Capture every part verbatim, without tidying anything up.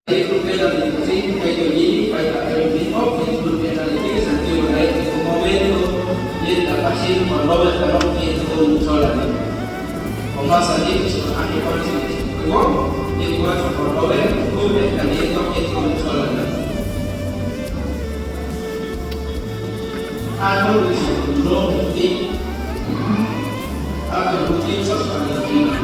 Yet jun b'elalil tz'in, kay yoyin, b'ay ta b'ay yin ok, yet jun b'elalil tz'in, santiw b'ay ta momento, yet ta paxil, por lo menos ta lok, yet jun txolanil. O masanil, chi jun aj yet wan chi, chi, chi, yet wan chi, por lo menos, jun b'elalil tz'in, yet jun txolanil. A jun chi jun lo, yet, a jun chi, txolanil, yet.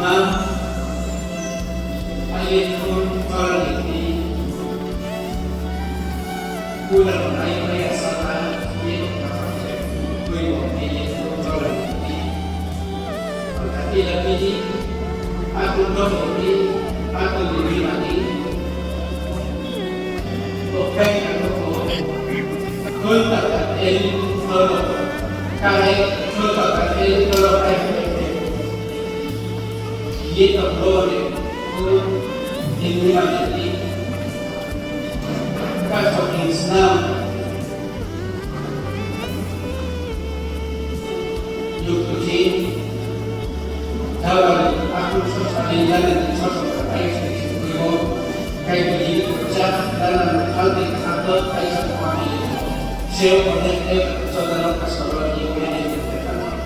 Mam, a yet jun txolanil ti', kulan ay, ay asal a yet, kuywom ti' yet jun txolanil ti'. Palta ti la ti', a jun txolanil ti', a jun txolanil ti', Yetoq lore, yetoq lore, kax hoq hin snam. Yuj tu' xin, tawal, a jun tx'otx' b'anil lanan, tx'otx' b'anil, ay, kay tu' yin, txaj, lanan, alti, ato, ay, txaj, b'anil, xew, onek, ek, txotan, ok, kax, tawal, yin, yin, yin, yin, yin, yin.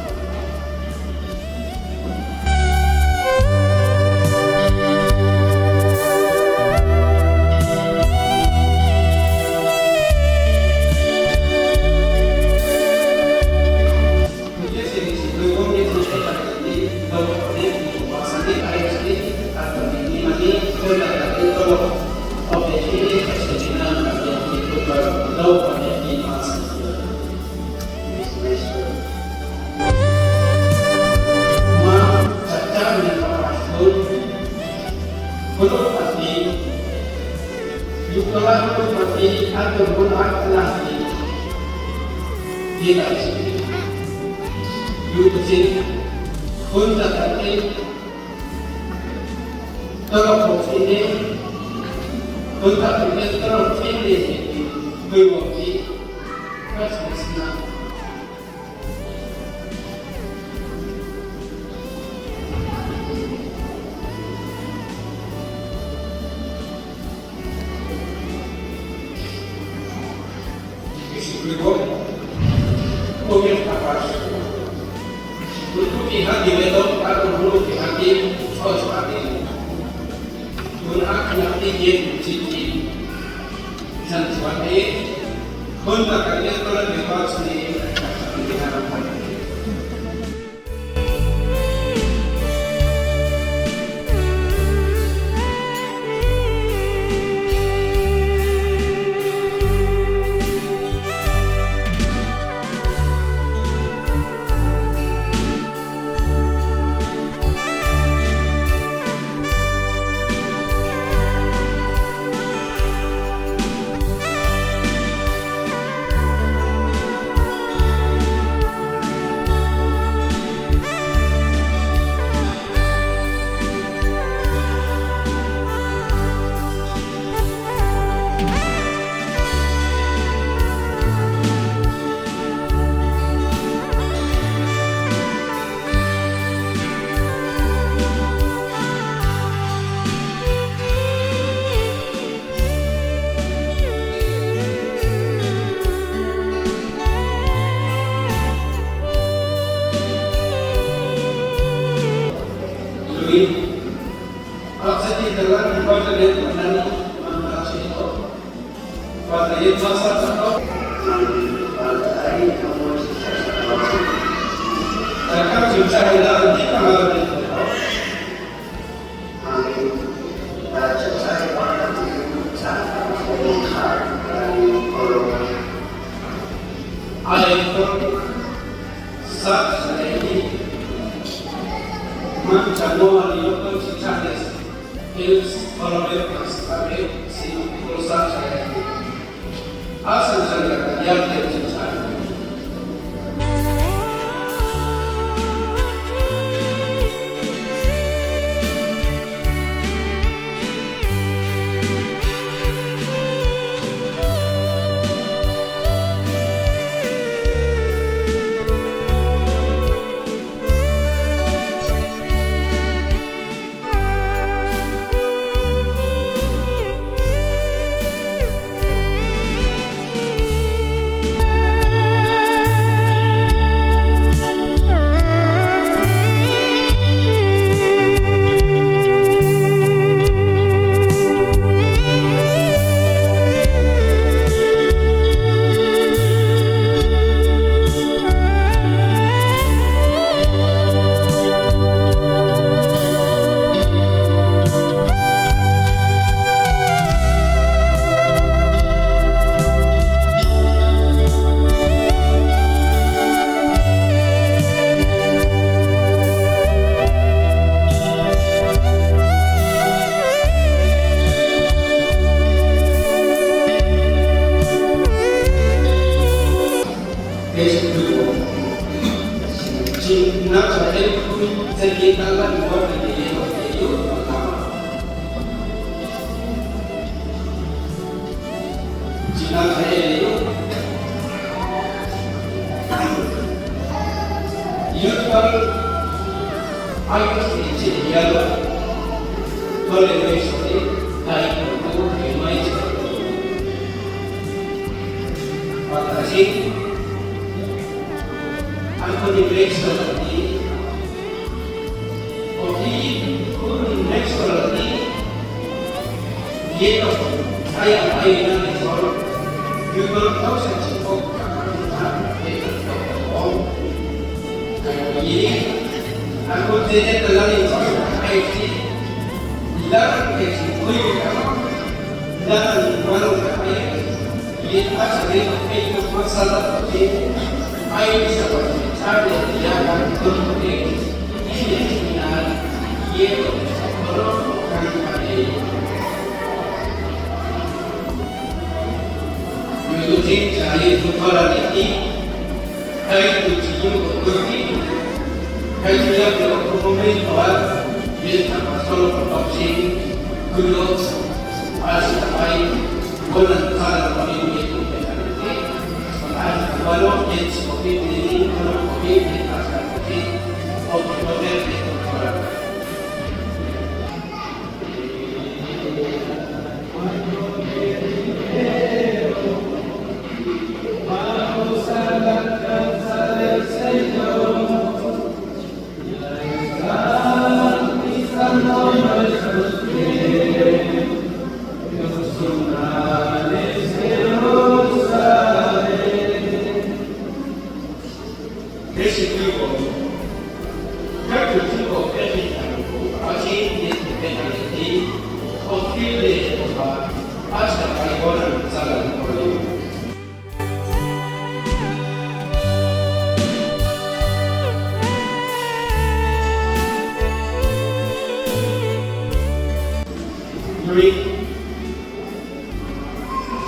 Luis,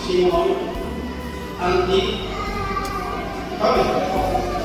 Simón, Andy, Pablo.